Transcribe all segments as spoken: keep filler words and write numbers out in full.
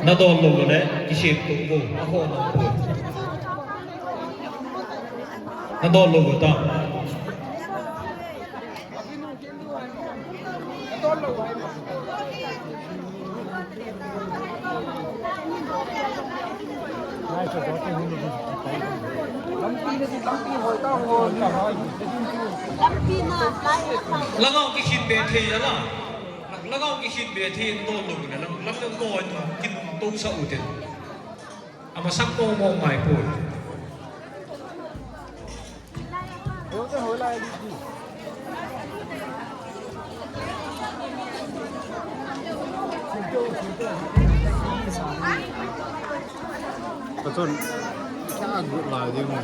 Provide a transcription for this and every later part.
Nadol lou le, kisem tou vo, aho nang vo. Nadol lou ta. Lhagao kikhin be thei ala. Lhagao kikhin be thei nadol lou le, lam, lam nadol kin tou sa u te. Amasang mong mong ngai poi. Kachon, kya gut lai ding mo.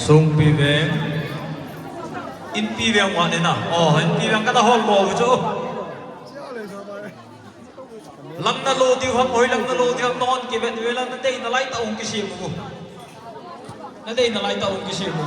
Songpi veng. Inpi veng wa ne na. Oh, Inpi veng kata hol mo chu. Lam nalo diu ham, hoi lam nalo diu ham, non kivet ve lam nadei nalai ta ung kisem u. Nadei nalai ta ung kisem u.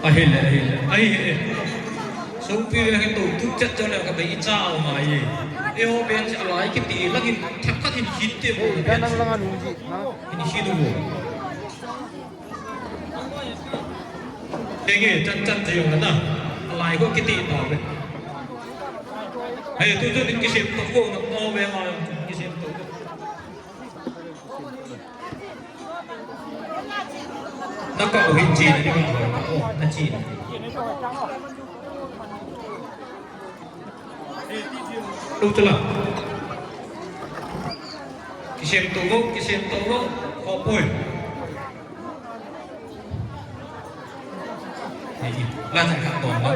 Ahile, ahile, ahile. Songpi le hin tou tu chat chole ka bei cha o ngai. E ho ben cha lai kiti la hin thak khat hin hin te bo ben. Hin hin bo. Enge chan chan te yong na. Lai ko kiti ta be. Hai tu tu kisem tou ko na o be ma kisem tou. Na ka u hin chi na ni ka u, na chi na. Lu tu la. Kisem tou lo, kisem tou lo. Ko poi. Ai, la na ka to lo.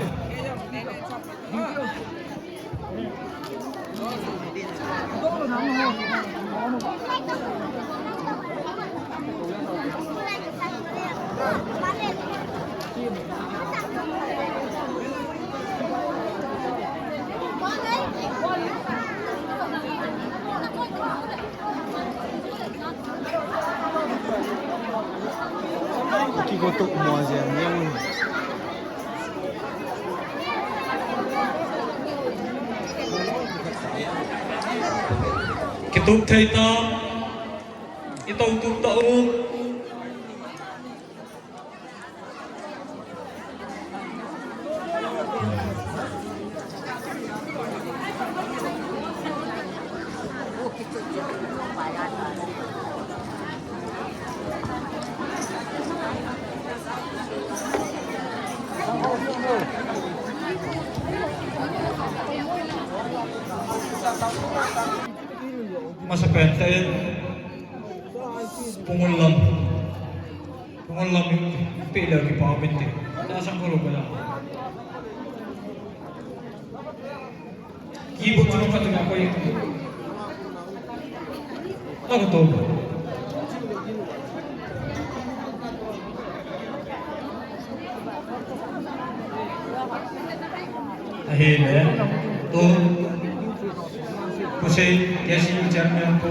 Kigo tou mo jeng jeng. Kitup thei ta. Ito tup ta u. Masapen te Pungul lam. Pungul lam pe le kipa min te. Da sang ko lo ko ya. Keyboard chu khat na koi. Ako to. Ahile. To. Kusei, K C chairman ko.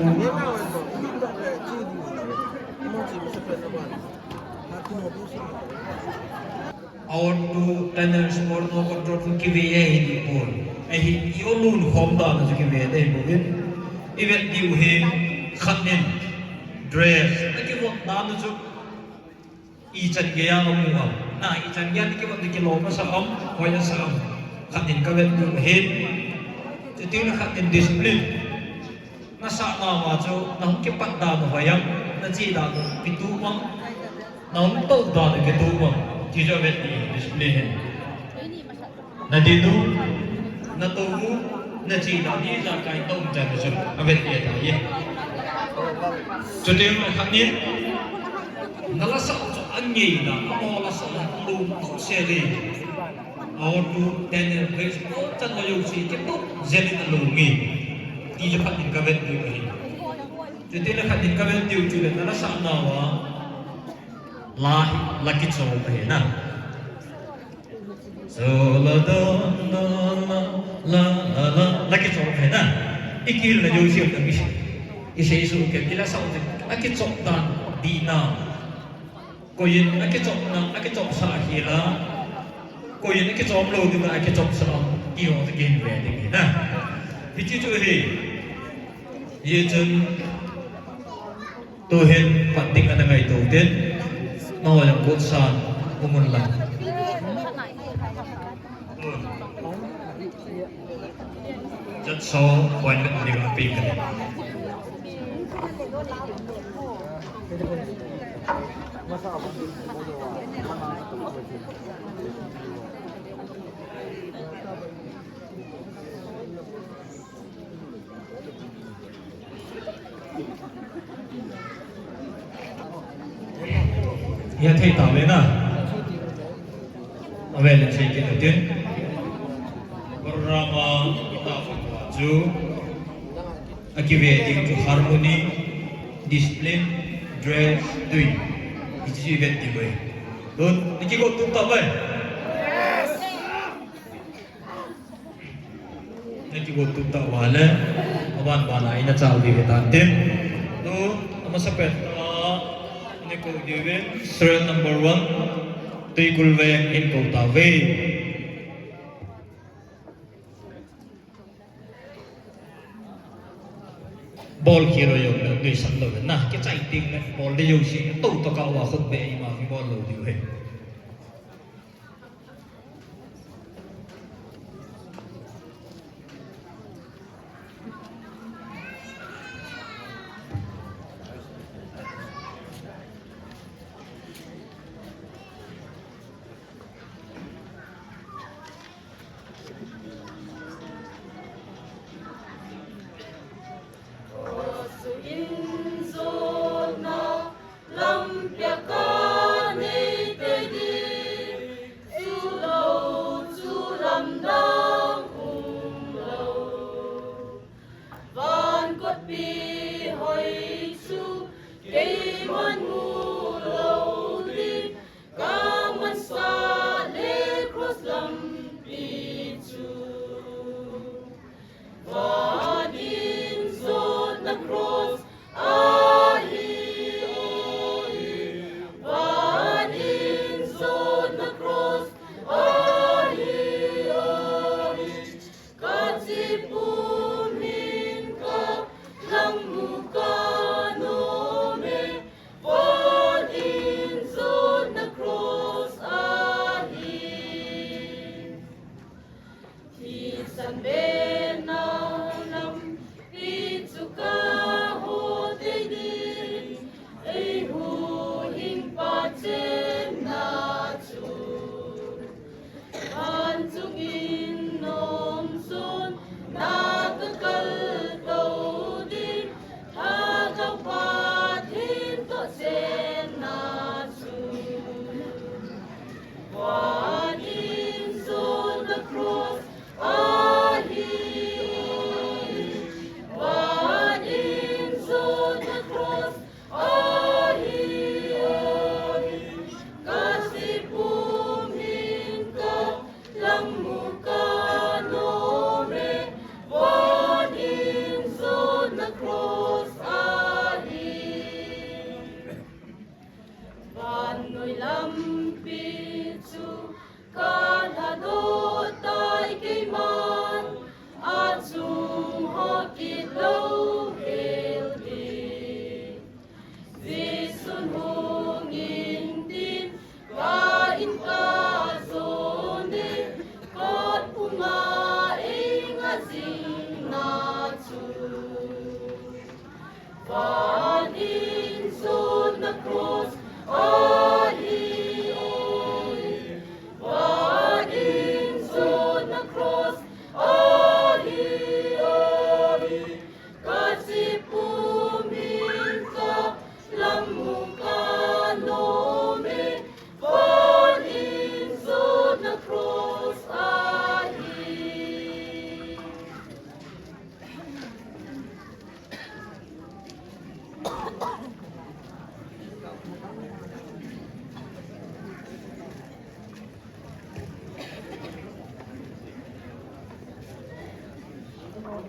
Auto tunnel sport no control chu kive ahi pon. Ahi, i olun khom dan chu kive dei pon. I vet diu hi khat in dress. A kivon dan chu ichan gei a um am. Na ichan gei a kivon kilom asa am, hoi asa am. Khat in ka vet diu hi. Chuti na khat in discipline. Nasah nauva chu, nahung kipat dan u hoiya, nache dan u kitu vang, nahung tou dan u kitu vang, ti chu avet ding discipline ahi. Nadin u, natou u, nache dan u, ijakai tou chan u chu, avet ding ahi. Chuteng le khat in, nala sah u chu angei dan, amaho la sah u chu alung tou se le. Auto tunnel, baseball chan la jouse kitu jel in alung e. Hichu khat in kavet diu ahi. Chutile khat in kavet diu chule nala sah nauva la hi, la kichop ahi na. So la don don la, la la la, la kichop ahi na. Ikihilna jouse u tang isei, isei soh kei, ila sah u te, la kichop dan dihna. Koiyin akichopna, akichopsah hila, koiyin akichop lou dinga akichopsah, ti ho chu kihin ve ding ahi na. Hiche chu ahi. Hijeh chun tuhin pat ding ana ngaito uvin, nangho jong kotsan umun lang. Jat so point vet ding ahi. Hia thei tauve na. Avel in sei kit utin. Program a ita fang chu akive ding chu harmony, discipline, dress, tui. Hiche chu ivet diu ahi. Tun, ikigot tup tauve. Nakigot tup tauva le, aban ban a ina chal diu ahitan tin. Tun, amasapen a, ina kou diuvin, serial number one, Tuikulveng in kou tauve. Bol khel lou jong le nuisat lou na, kichai teng le bol ding jouse, tou toh kah uva khut beh ima kibol lou diu ahi. Van kotpi hoi chu keiman mu lou ding, ka mansah le cross lampi chu. Van in jotna cross ahi, van in jotna cross ahi, ahi. Ka chepum in ka langmu ka nom e, van in jotna cross ahi. Thisan bena lampi chu ka hot tei ding, eihuhhingpa chenna chu. Van chungin nom chun na ka kal tou ding, Lhagao Pathen toh chenna chu. Van in jotna cross ahi, van in jotna cross ahi, ahi. Ka chepum in ka langmu ka nom e, van in jotna cross ahi. Vannoi lampi chu ka lhadoh tai, keiman achung hot kit lou hel ding. Jesun hung in tin, ka in ka jon e, kot puma ei nga jing na chu. Van in jotna cross ahi, ahi. Van in jotna cross ahi, ahi. Ka chepum in ka langmu ka nom e, van in jotna cross ahi. Tingkul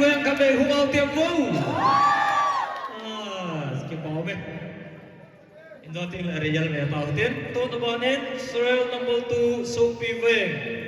veng khat vei hung au tiam vo. Ah, kipau me. Indoor team le real me pau tin. To the ball in, serial number two, Sopi Veng.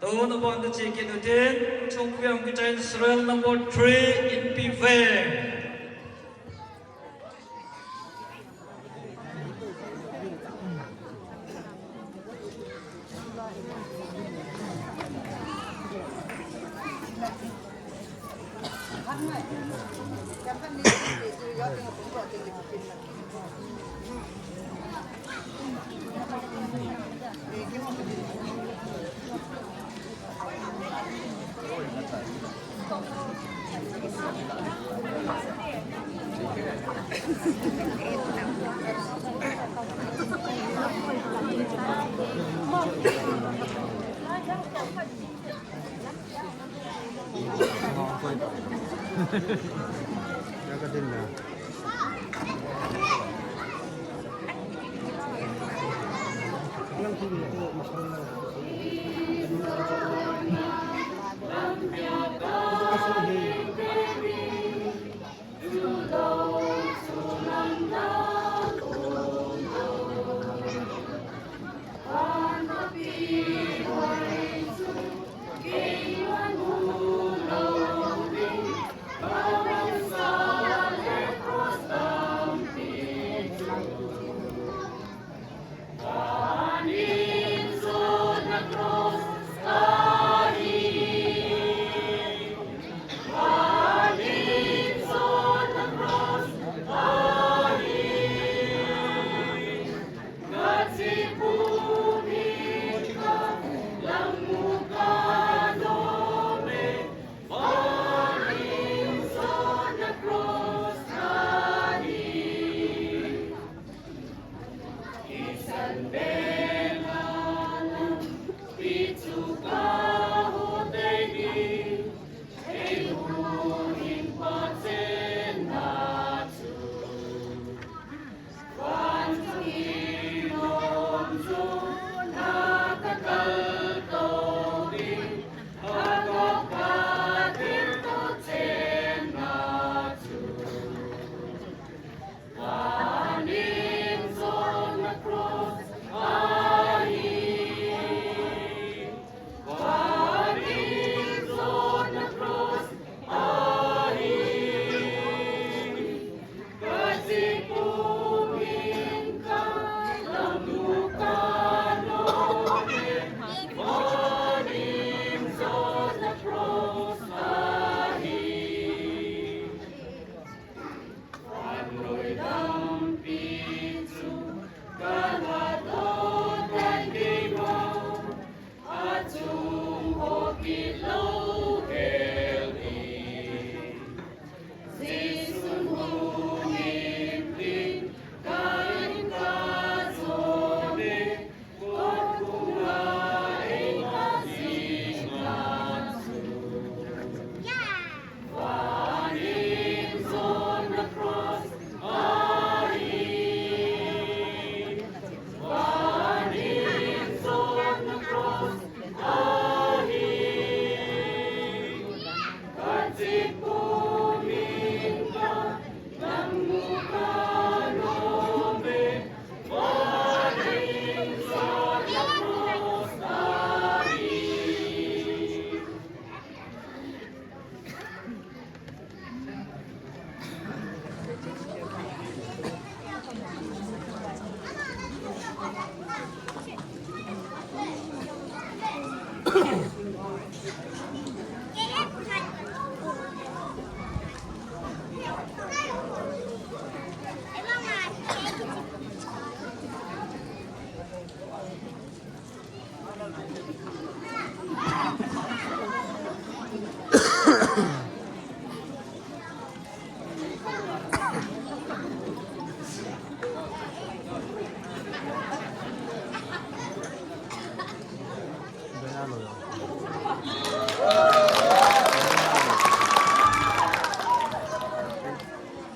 Tun abang te che kit utin, chungkhuiam kichai serial number three, Inpi Veng.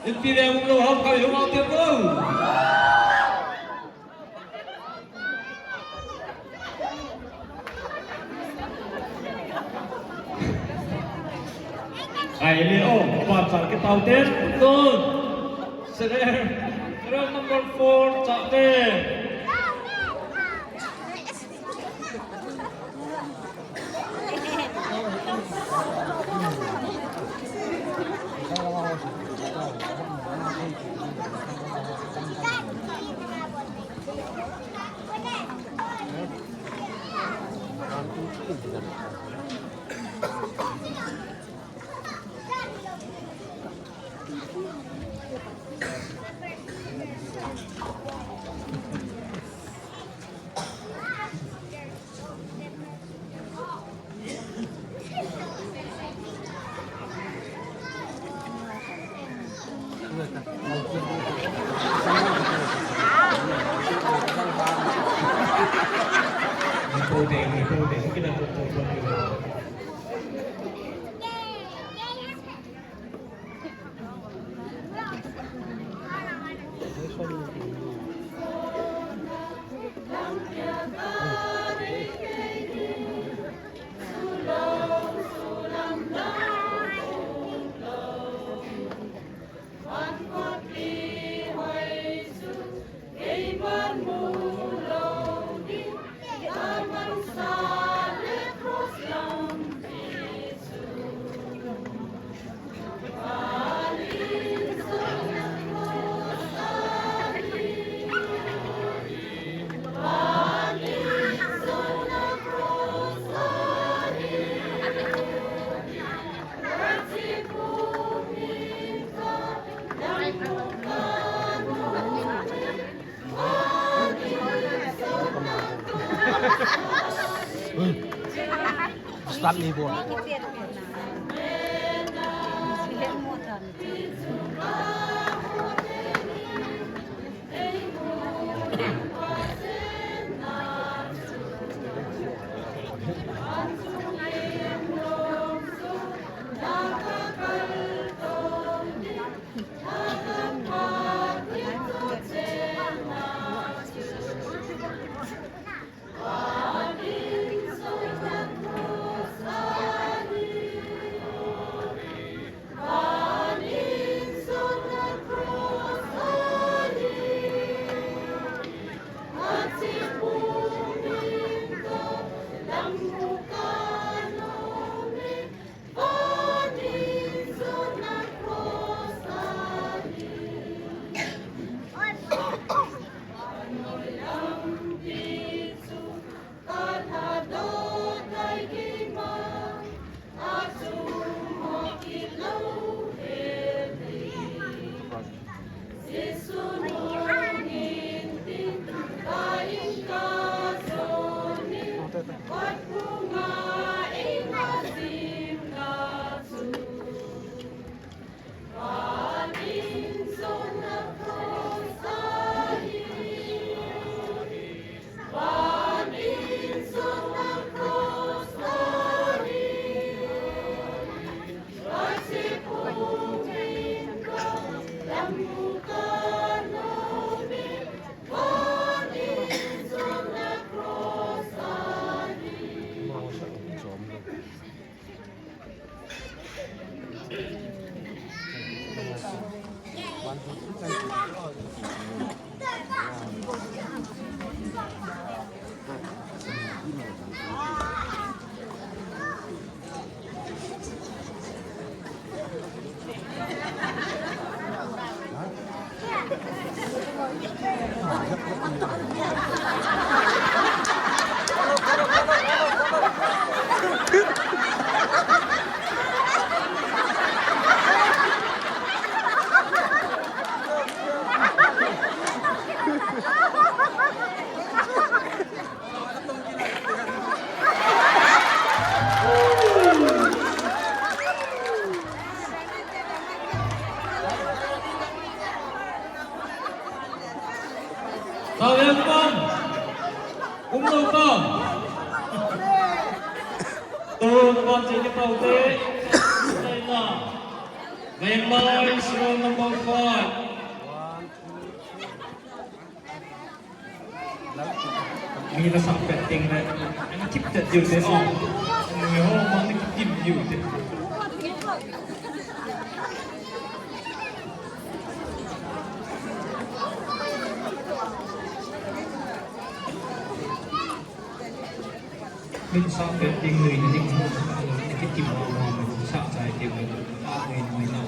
Inpi Veng umlou ho, koi hung a tep lou. Ai le o, pa cha ke tau te, tun. Serial, serial number four, cha te. Hap ni bol. Tawiang pan. Umlo pan. Tun pan chini pau te. Taina. Vaimai, serial number five. Mi la sang pet ding le, ana kip tet diu te, oh. Ana mi ho, ma ana kip diu te. Min sang pet ding le, ana kip diu, ana kip diu, ana kip diu, ana kip diu.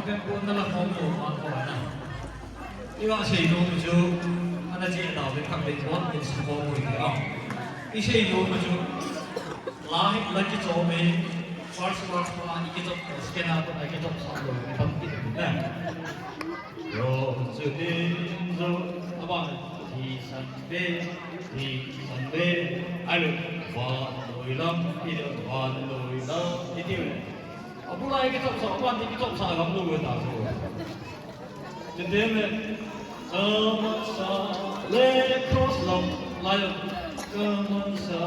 Kona la khom lo ma ko na. Iva sei lo mu chu, ana che da ve kham ve ko, in sa ko mu ti a. I sei lo mu chu, la hi la kichom e, first verse pa i kichom, second half pa i kichom sa lo, i pam ki na. Ro chu din zo, aba, hi san ve, hi san ve, ai lo, van loi lam, i lo, van loi lam, i ti ve. Abul a i kichom sa, aban i kichom sa lam lo ve ta zo. Chuteng le, kaman sa le cross lam, lai lam, kaman sa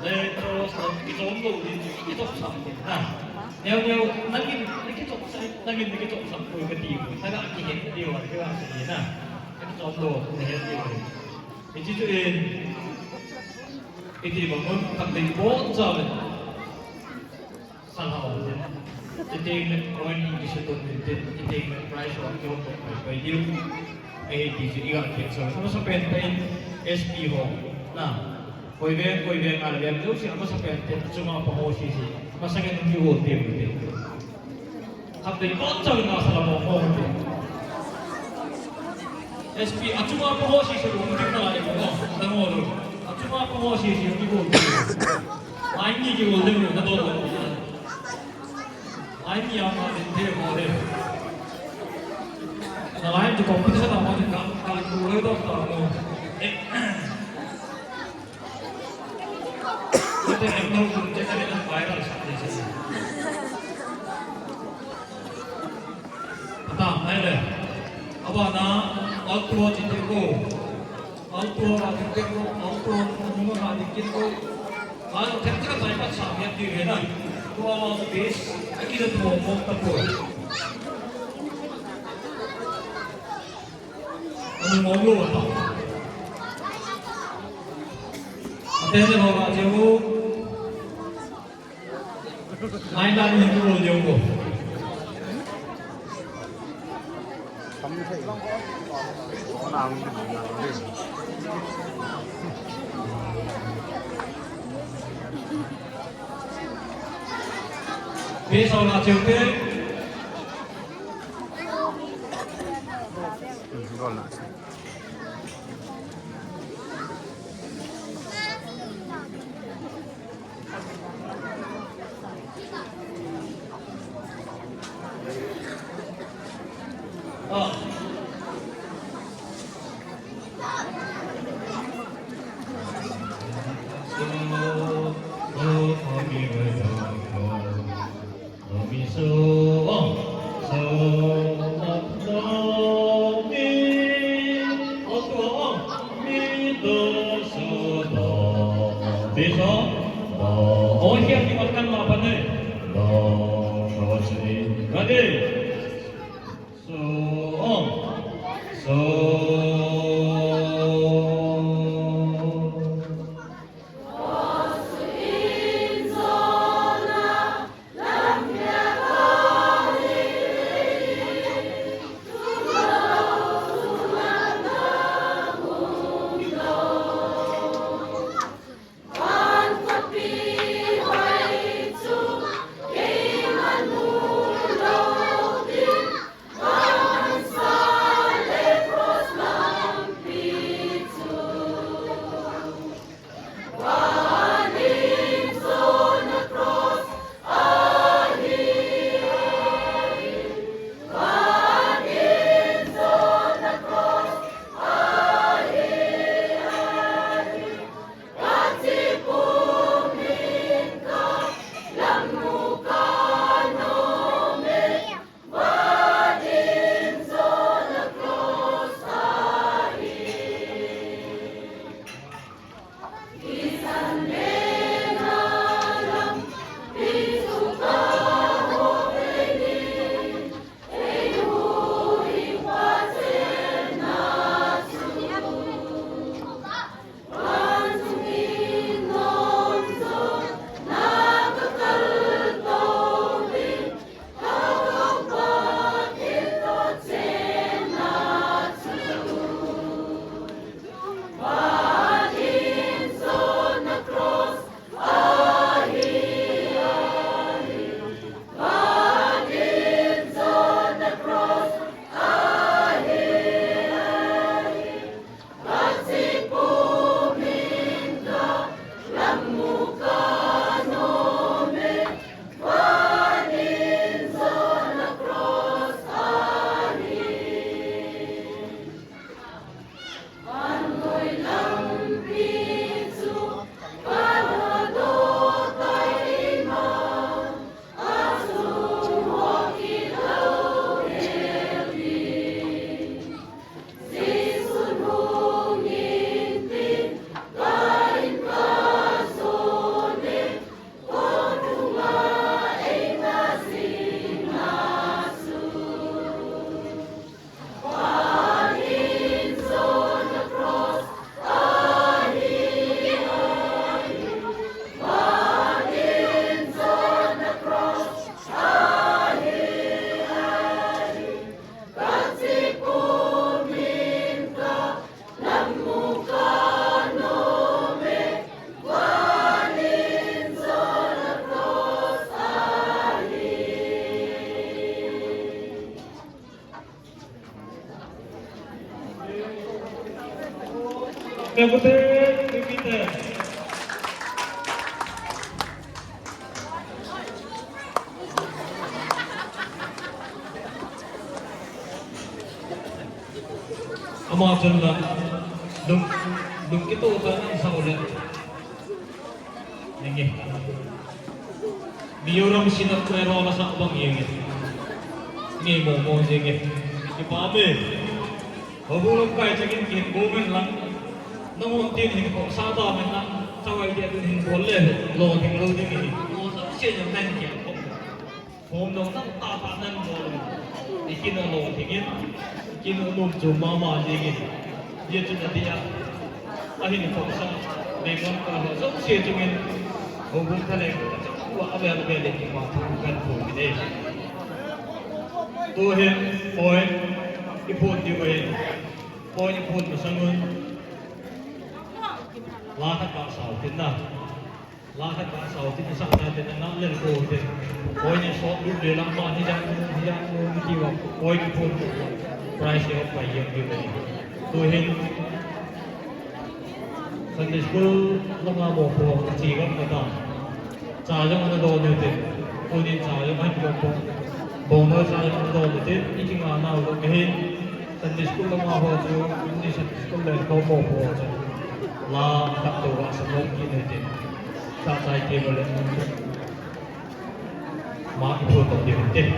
le cross lam, kichom lo din, kichom sa din na. Neo neo, nangin, kichom sa, nangin kichom sa, koi kati, naga kihet kati, wa, kati, wa, sa din na. Kichom lo, nahet kati. Hiche chu in, iti bang un, khat ding bon sa le. Sa hao le. Chuteng le coin in kisu tun tin tin, chuteng le prize ho kihon tun pai pai diu. Ahi ti chu i ga kihet sa. Amasapen in S P ho. Na. Koi veng, koi veng a le veng jouse amasapen in achunga pa ho sese. Masangin hung kihol diu tin. Khat ding bon sa le na sa la mo ho tin. S P achunga pa ho sese hung ding na le mo. Dang ho lo. Achunga pa ho sese hung kihol diu. Ai ni kihol diu na do lo. Ai ni a ma din the mo de. Na lai tu competition a ma din ka, ka tu le do ta mo. Eh. Te em no kun te ka le viral sa de se. Ata, nai le. Aba na, auto chi te ko. Auto la ding kit ko, auto la ding kit ko. Auto themcha sa ipat sa miat ti ve na. Tua la base, aki da tua mo ta ko. Anu mo lo ta. Ate ne ho la che mo. Nine line ni tu lo ko. Pe sao la cheu te. Ready? So, so. Mepute, mipite. Ama chun la, lung, lung kitoh tah in asao le. Nge. Mizoram Synod Choir ho la sa bang nge. Nge mo mo nge. Kipa me. Houbung lamkai changin kin ko men lang. Nangho tin hin ko sa ta men lang. Sa wai dia tin hin ko le. Lo ding lo ding hi. Lo sa se jong nan ke ko. Hom dong tah tah nan bol. I kin a lo dingin, i kin a lum chu mama dingin. Ye chu na dia. Ahin khomsa, menglam ka ho jouse chungin, houbung thaleng ka chang ua avel vel in kipa thu kan thum kit e. Tuhin, point, i phut diu ahin. Point i phut masang un. La khat ka sao tin na. La khat ka sao tin, sa ta tin, na lel ko tin. Point i sot lut le lang ma, hijan, hijan mo mi ti wa. Point i phut. Prize yo pa yem ki ni. Tuhin Sunday school lama mo pho, chi gam ka ta. Cha jong ana don ni tin. Tunin cha jong han ko pho. Bong no cha jong ana don ni tin. I ki nga na lo ke hin. Sunday school lama ho chu, ni Sunday school le ko mo pho chu. La khat to wa sa mo ki ni tin. Sa chai ke mo le. Ma ki pho to ni tin.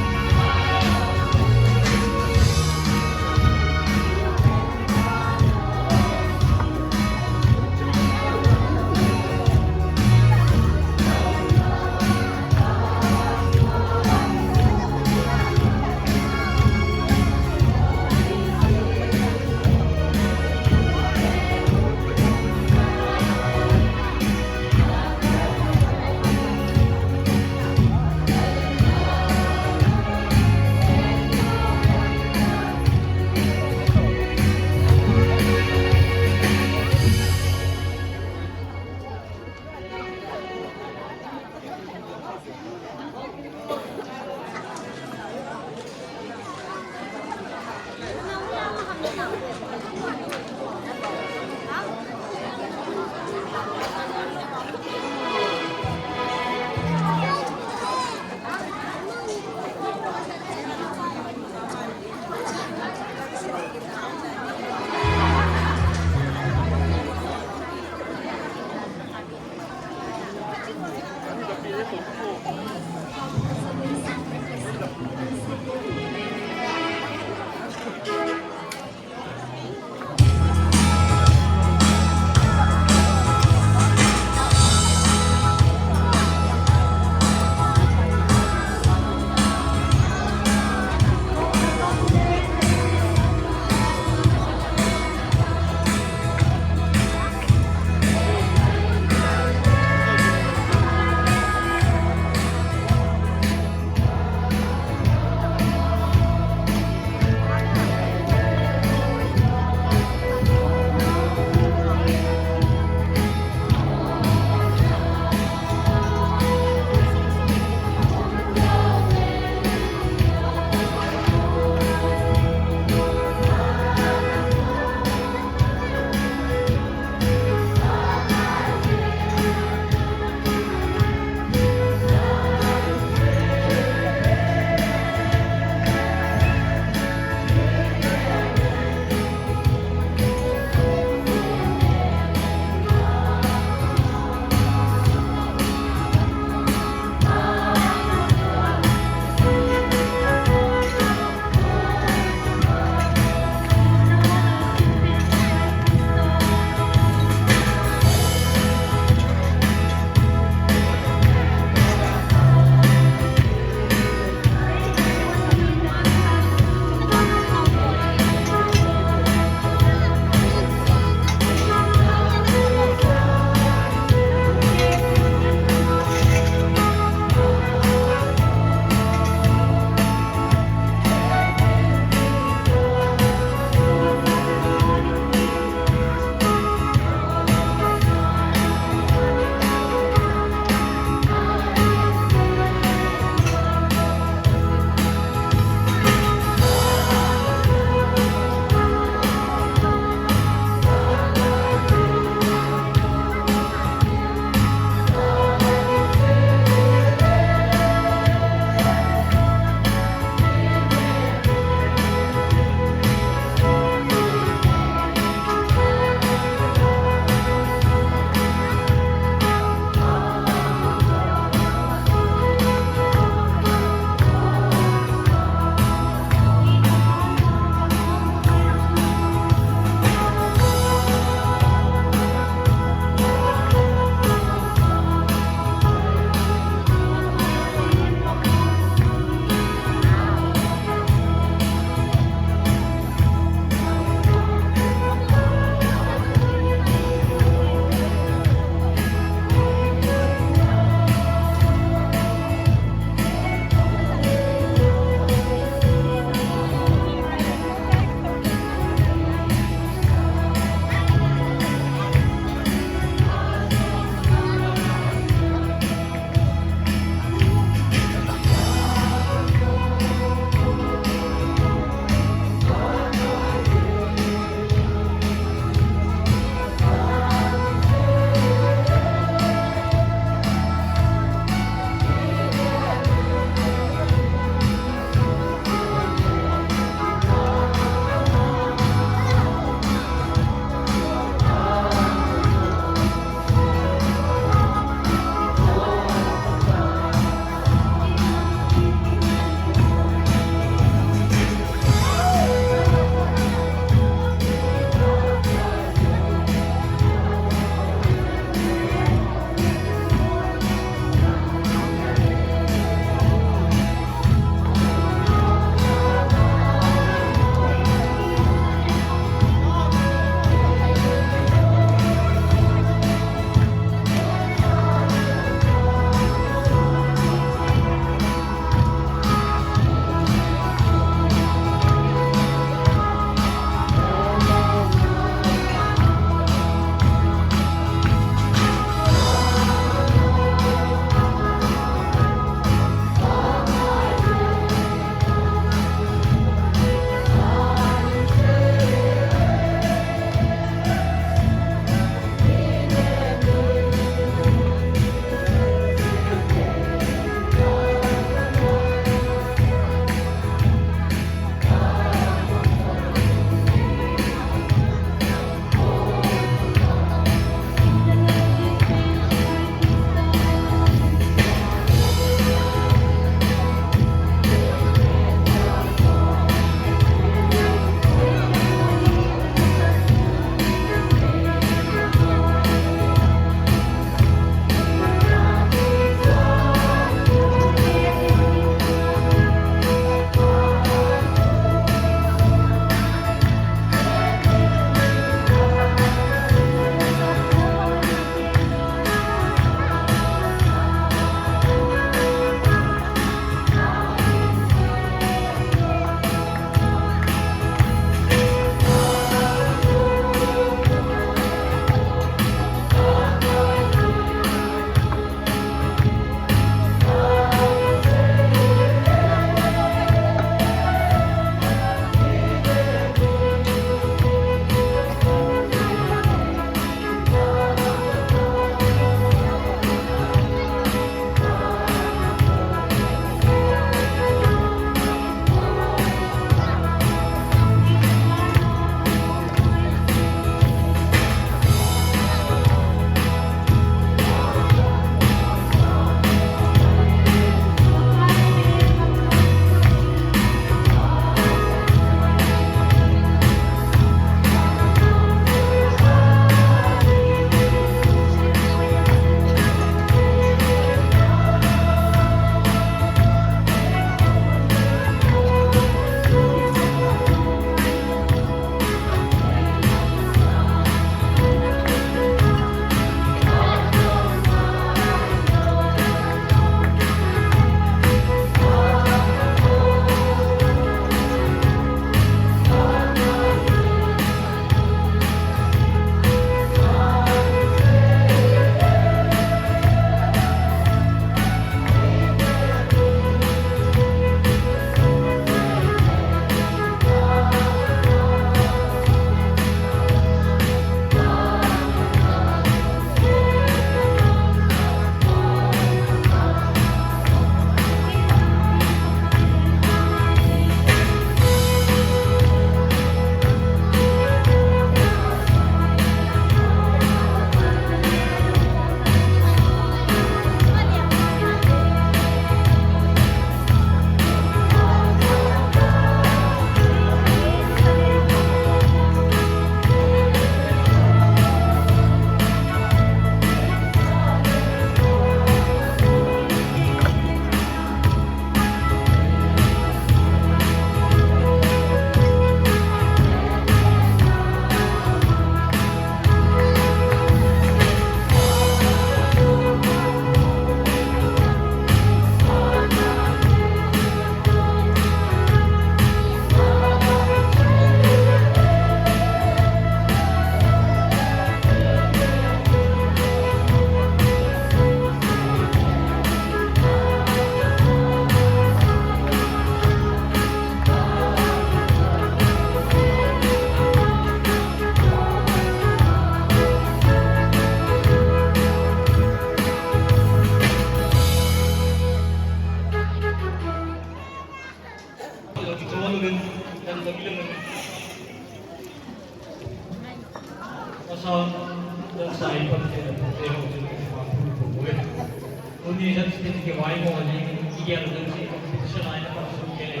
Kivai mo jing, igel ding si competition a ina participate kei le,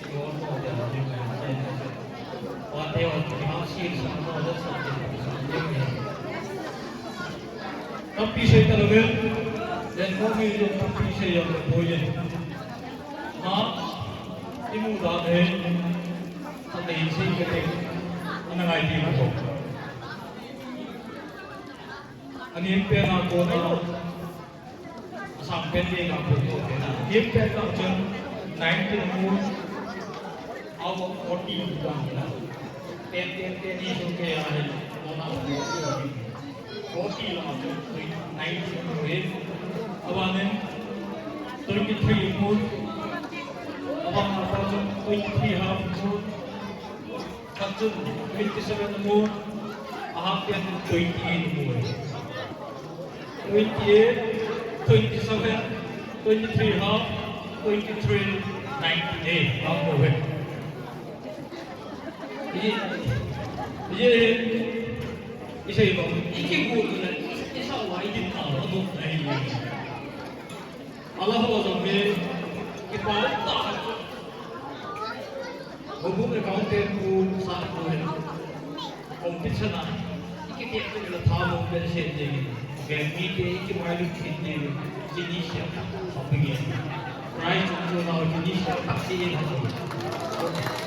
i ol mo de la ding mo. Wa te wa ki ha si sa mo de sa de sa de. Tampi sei ta lou ve. Len mo mi len tampi sei jong le poi e. Ha? I mu da de. Sa de sei ke te. Ana ngai ti mo ko. Ani pe na ko na. Asam pen ding a photo pen a. Game pen a chun nineteen moon out of forty ka hina. Ten, ten, ten ni sung ke a hin, mo na forty a hin. Forty la a chun nineteen moon. Aban in twenty-three moon. Aban a chun twenty-three half moon. Khat chun twenty-seven a mu, ahang pen twenty-eight a mu. Twenty-eight, twenty-seven, twenty-three half, twenty-three, nineteen a mu. Ye, ye, isei bang, ikigu tu na, isa wa idin ta, adu na ye. Ala ho jong hi, kipa um tah. Houbung accountant pu Sangpu hin competition a, ikitep tu la tha mo pen sen ding. Veng mite ikimailut kit ding. Kini sia tah, sa ping e. Prize chung chung nau kini sia tah si in ha tu.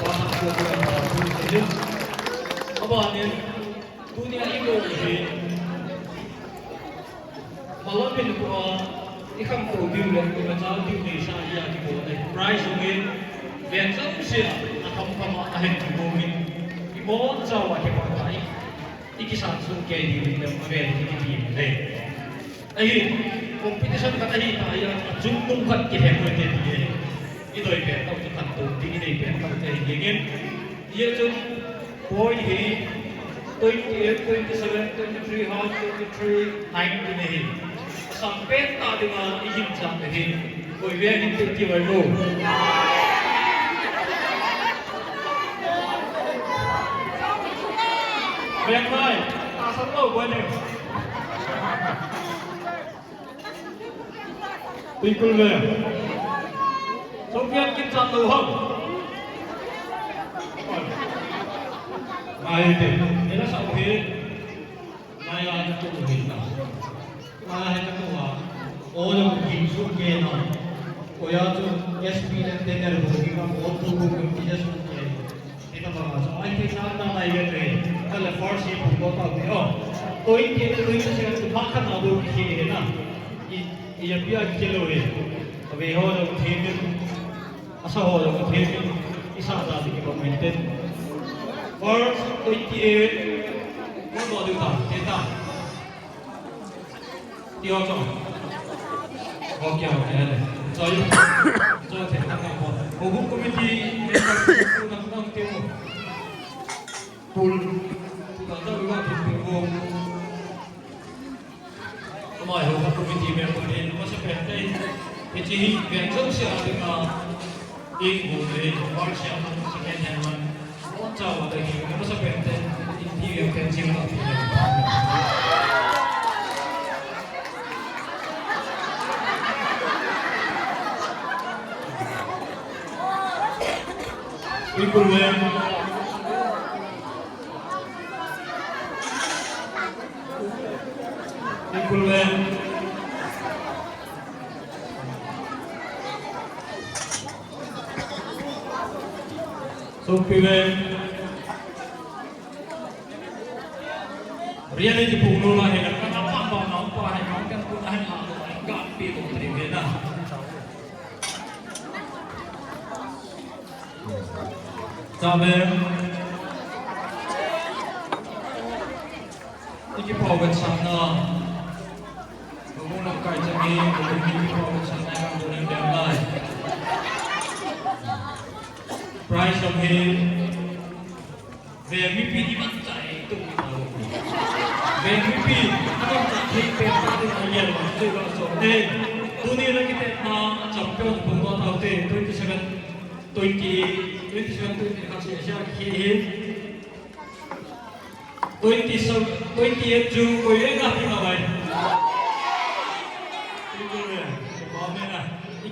Tua tah tua tua in tha pu se hin. Aban in, Tunia i bol hi, malam in ko a, i khangtou diu le, i machal diu neisa hi a kibol ahi. Prize jong hi, veng jouse a, akham kham a, ahin kibol in. I mon chauva kipat a i, i kisan sung kei diu in le, avel in i kitim le. Ahi, competition khat ahi ta ahi a, achung nung khat kilhem le te ti ahi. I doi pen tau chu khat tou ding, i doi pen tau te hi ding in. Hijeh chun point hi twenty-eight, twenty-seven, twenty-three, half, twenty-three, nineteen ahi. Asang pen tah dinga i ginchat ahi. Koi veng in te ti vai mo. Veng mai, tahsan lou boi ne. Tuikul veng. Sopi a ginchat lou ham. Ngai te. Ina sa hi. Ngai a na tu hi na. Ngai a na tu a. O lo gin su ke na. O ya tu S P le te ne ro ki ka o tu ko ko ki su ke. Ita banga chu, ai, thei sa na nai ve ve. Kale first hi pu ko ta ve o. Twenty eight, twenty seven chu pha khat na bol kihi na. I, i ya pia kilo ve. Ave ho lo thei ve. Asa ho lo thei ve. Isa da di ki ba maintain. First, twenty eight. Mo mo du ta, te ta. Ti ho chong. Okay, okay, ale. Choi. Choi, the, the, the, the. Houbung committee member, na, na, te mo. Pul. Pul, na, na, na, te mo. Amai houbung committee member in, masa pen te. Hiche hi, pen jong sia te ka. Ing bu te, war sia man, second hand man. Mon chauva te hi, masa pen te, in ti ve pen jing na ti ve. Tuikul veng. Tuikul veng. Sopi veng. Reality pung lo la he la, kana pang pang na pa he, kan kan pun he la, kan pi ko tri ve na. Tabe. Iki pau kan sa na. Houbung lamkai chang hi, houbung hi kipa hung sang nai vang doh ning dem lai. Prize jong hi, ve mipi iman chai tung ni tao. Ve mipi, iman chai thei pen ta ding a yel, tui vang so. Eh, tuni na kite na champion pung lo tao te, twenty seven, twenty, twenty seven, twenty khat se sia ki hi. Twenty-seven, twenty-eight chu koi le na pi na bai.